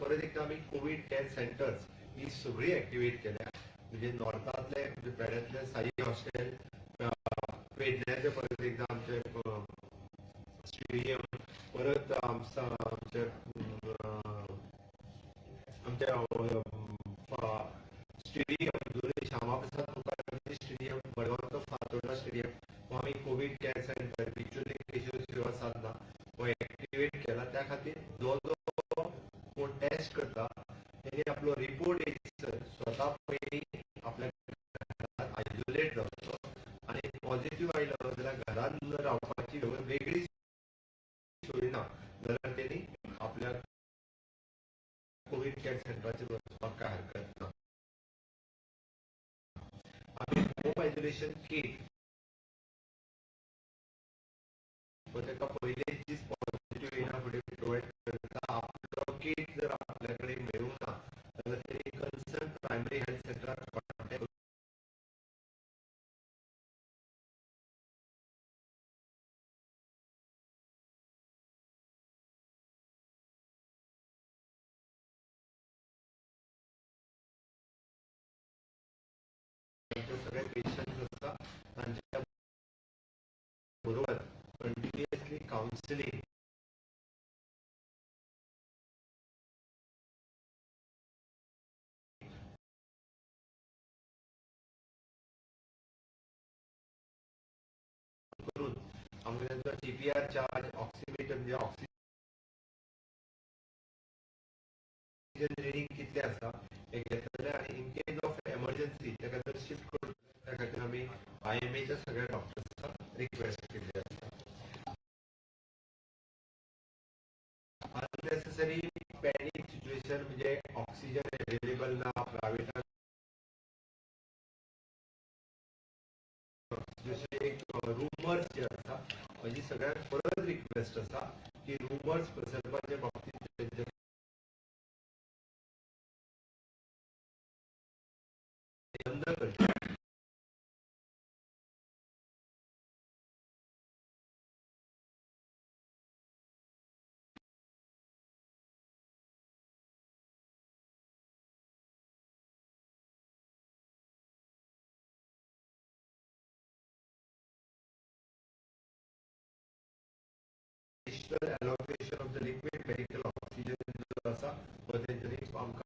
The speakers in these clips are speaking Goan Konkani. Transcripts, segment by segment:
परत एकदा आमी कोवीड केअर सेंटर्स ही सगळी एक्टिवेट केल्या. म्हणजे नॉर्थांतले, म्हणजे पेड्यांतले साई हॉस्टेल, पेडण्याचे परत एकदा आमचे स्टेडियम, परत आमचे आमचे स्टेडियम दोन्ही श्यामाप्रसाद मुखर्जी स्टेडियम, मडगांवचो फातोर्डा स्टेडियम हो आमी Covid care centre, Bicholim Keshav Seva Sadhana हो एक्टिवेट केला. त्या खातीर जो जो कोण टेस्ट करता तेणी आपलो रिपोर्ट येयसर स्वता पयलीं आपल्या घरात आयसोलेट जावचो आनी पॉझिटिव्ह आयलो जाल्यार घरान रावपाची वेगळी सोय ना जाल्यार तेणी आपल्या कोवीड केअर सेंटराचेर वचपाक कांय हरकत ना. आमी होम आयसोलेशन किट हो ताका पयलेच दीस पॉझिटिव्ह येयना फुडें प्रोवायड करता. आपलो किट जर आपल्या कडेन मेळूंक ना जाल्यार तेणी कन्सर्न प्रायमरी हेल्थ सेंटराक कॉन्टेक्ट करून सगळे पेशंट्स आसा तांच्या बरोबर कंटिन्युअसली कावन्सिलींग करून आमकां तांचो CPR charge, ऑक्सिमिटर म्हणजे ऑक्सिजन रिडींग कितलें आसा हें घेतले आनी इन केस ऑफ एमर्जन्सी ताका जर शिफ्ट करता त्या खातीर आमी IMAच्या सगळ्या डॉक्टर्सांक रिक्वेस्ट केल्ली आसा. अननेसेसरी पॅनीक सिच्युएशन म्हणजे ऑक्सिजन अवेलेबल ना प्रायव्हेटान, जशे एक रुमर्स जे आसा, म्हजी सगळ्यांक परत रिक्वेस्ट आसा की रुमर्स पसरपाच्या बाबतींत तेंचे बंद करचे. Additional allocation of the liquid medical oxygen जो आसा तो तेंच्यांनी आमकां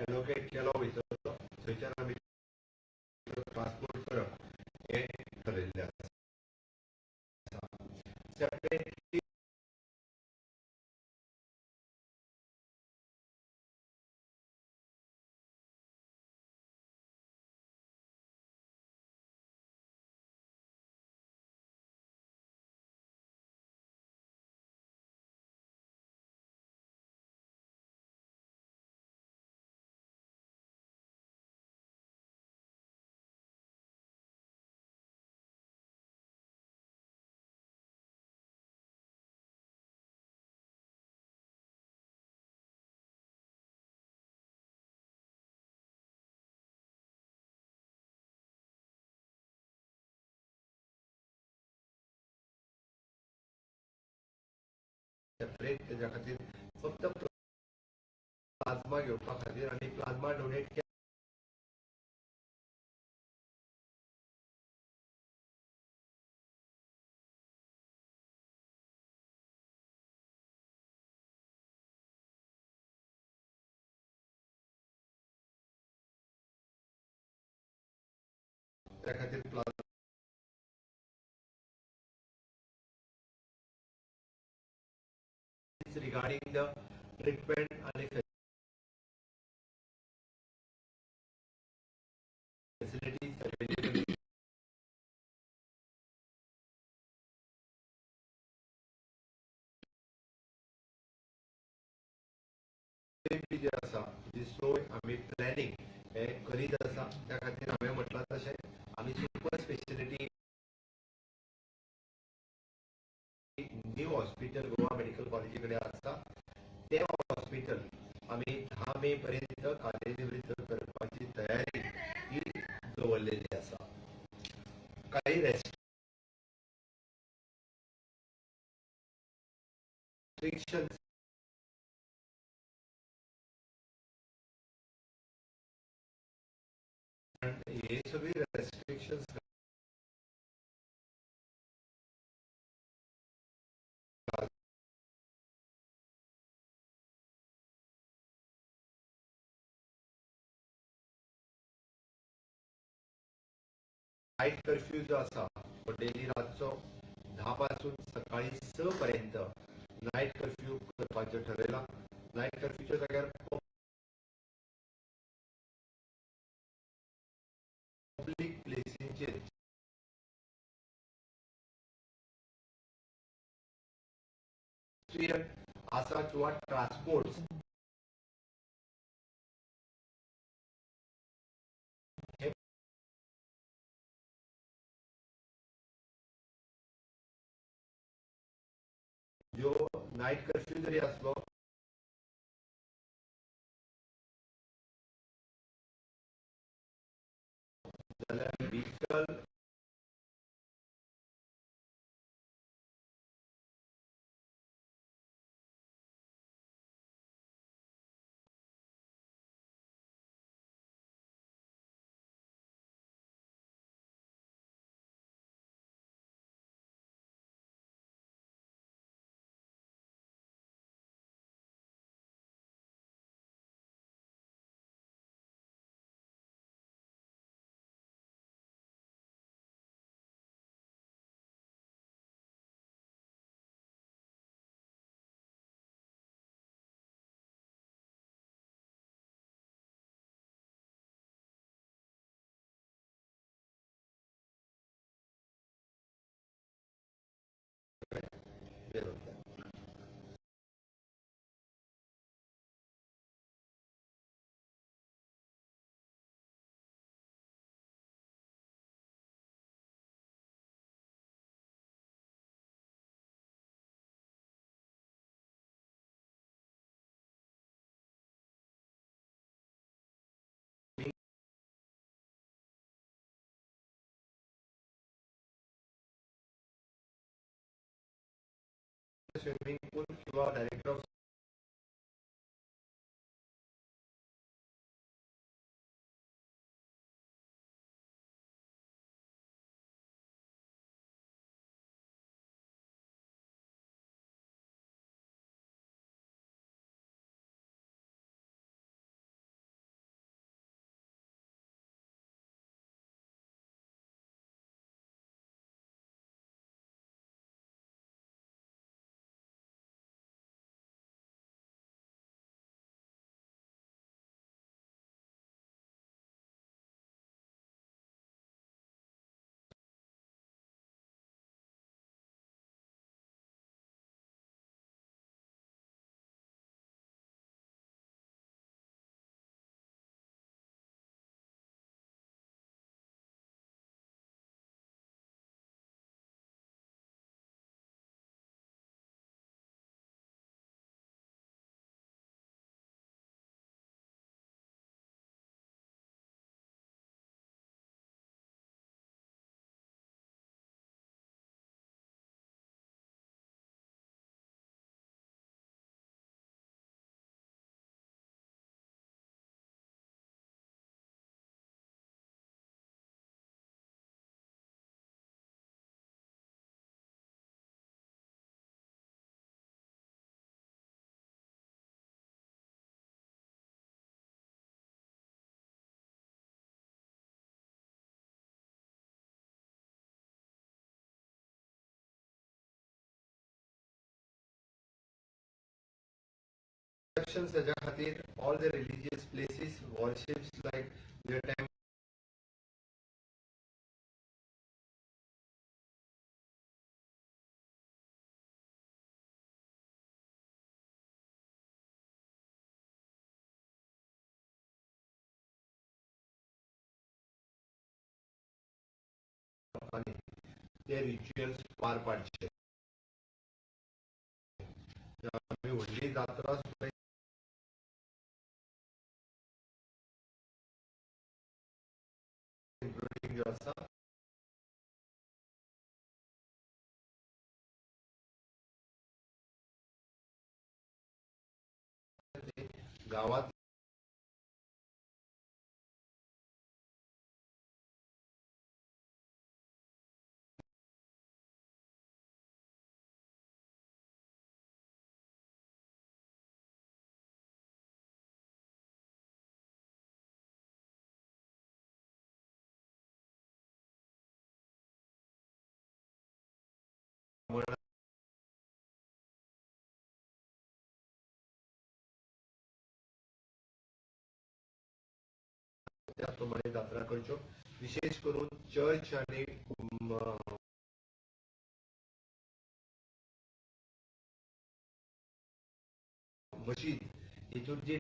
एलोकेट केलो वयतलो. थंयच्यान आमी ट्रान्सपोर्ट करप हें ठरयल्लें आसा. सेपरेटली सेपरेट तेज्या खातीर फक्त प्लाझ्मा घेवपा खातीर आनी प्लाझ्मा डोनेट त्या खातीर regarding the treatment आणि facilities available जे आसा जी सोय आमी प्लॅनिंग हे करीत आसा. त्या खातीर हांवें म्हटलां तशें आमी super speciality new hospital Goa medical कॉलेजी कडेन आसा तें हॉस्पिटल आमी 10 मे पर्यंत कार्यनिवृत्त करपाची तयारी ही दवरलेली आसा. काही रेस्ट्रिक्शन्स कारण हे सगळी रेस्ट्रिक्शन्स नायट कर्फ्यू जो आसा तो डेली रातचो 10 पासून सकाळी 6 पर्यंत नायट कर्फ्यू करपाचें ठरयलां. नायट कर्फ्यूच्या जाग्यार पब्लीक प्लेसींचेर आसा किंवा ट्रान्सपोर्ट हे जो नायट कर्फ्यू जरी आसलो जाल्यार व्हिकल स्विमिंग पूल किंवा डायरेक्टर ऑफ ताज्या खातीर all the religious places worships like the temple ते रिच्युअल्स पार पाडचे. आमी व्हडली जात्रा सुद्दां इन्क्लुडींग ज्यो आसा गांवांत प्रमाणे जात्रा करच्यो. विशेष करून चर्च आनी मशीद हितून जी